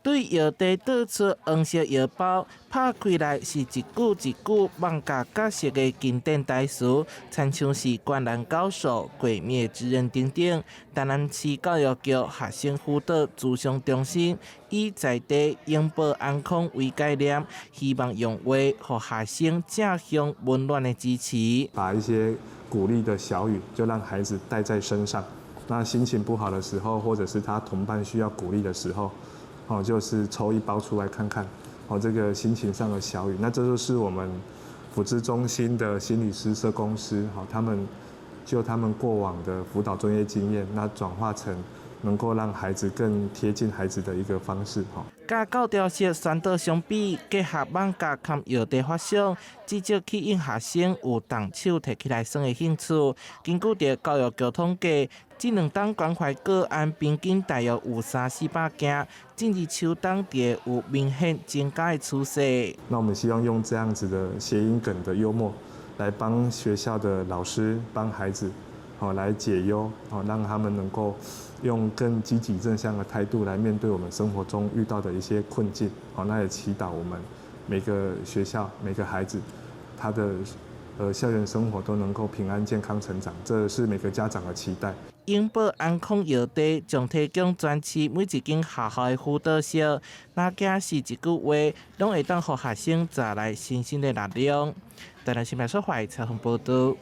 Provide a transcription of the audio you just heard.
對藥袋倒出黃色藥包，拍開來是一句一句艋舺角色的經典台詞，親像是《灌籃高手》、《鬼滅之刃》等等。台南市教育局學生輔導諮商中心以在地永保安康為概念，希望用畫予學生正向溫暖的支持。把一些鼓勵的小語，就讓孩子帶在身上。那心情不好的時候，或者是他同伴需要鼓勵的時候，哦，就是抽一包出來看看，哦，這個心情上的小語，那這就是我們輔諮中心的心理師、社工師，哈，他們就他們過往的輔導專業經驗，那轉化成能夠讓孩子更貼近孩子的一個方式，哈。佮教條式宣導相比，結合艋舺崁藥袋發想，至少吸引學生有動手提起來耍的興趣。根據著教育局統計，這兩冬關懷個案平均大約有三四百件，進入秋冬就有明顯增加的趨勢。那我們希望用這樣子的諧音梗的幽默，來幫學校的老師、幫孩子，好來解憂，好讓他們能夠用更積極正向的態度來面對我們生活中遇到的一些困境。好，那也祈禱我們每個學校、每個孩子，他的校園生活都能夠平安健康成長，這是每個家長的期待。永保安康藥袋將提供全市每一間學校的輔導室，若驚是一句話，攏會當予學生帶來新鮮的力量。台南新聞所懷採訪報導。